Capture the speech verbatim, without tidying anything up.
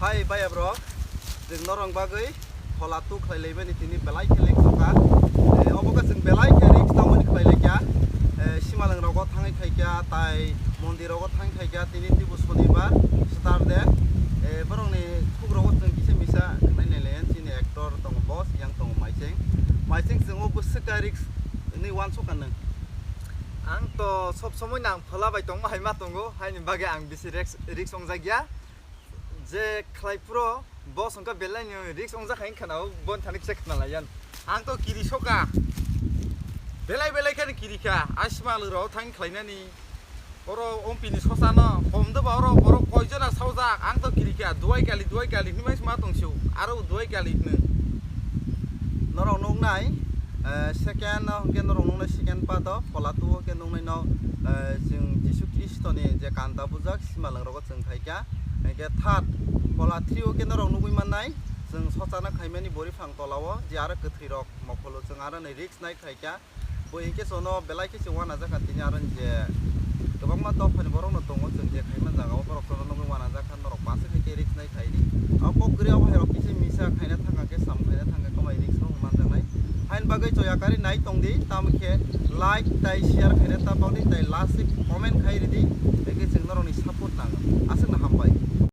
Hai bhaiya bro, chwng norok bagwi phola tu khlai laimani tini belai khe risk wngkha. Eh, obo khe chwng belai khe risk tangmani khlai laikha. Eh, simalwng rogo thangwi khaikha, tai mondir rogo thangwi khaikha, tini tibu sonibar, Saturday. Eh, borokni khuk rogo chwng kisa misa khnai nai lai chini actor tongo boss, yang tongo Maising. Maising chwng o bwswk kha risk hwnwi uansukha nwng. Ang to sob somoi nang phola bai tongma hai ma tongo, haini bagwi ang bisi risk, risk wngjak ya. Je khlai phuru boss wngkha belai ni risk wngjak hai khna o bon thani kisa khna lai yan. Ang to kiri soka. Belai belai khe kiri kha. A simalwng rok thang khlainani. Oro ompini sosa no. Hom do ba oro borok koi jona saujak. Ang to kiri kha. Duai kali, duai kali hinwi ma tong siu. Aro duai kali hino. Norok nuknai, eh, second no hwnkhe norok nuknai second part o phola tu o khe nuknai no, eh, chwng Jisu Khristo ni je kanta bujak simalwng rogo chwng khaikha. Hwnkhe third, phola three o khe norok nugwi mannai, chwng sochana khaimani boriphang tola o je aro kwthwi rok mokholo chwng aro ni risk nai khaikha. Bo hinkhe chwngno belai khe se uanajakha tini aro je kwbangma dophani borokno tongo chwng je khaima jaga o borok chwngno nugwi uanajakha norok pass khe risk nai khaidi. O kok kwrwi o hai rok kisa misa khaina thangkha khe sam khaina thangkha kwmai risk no manjaknai. Hain bagwi choya kari nai tongdi tamo khe like tai share khaina ta bakdi tai last comment khai ridi. Hwnkhe chwng norokni support nango. Aswkno hambai.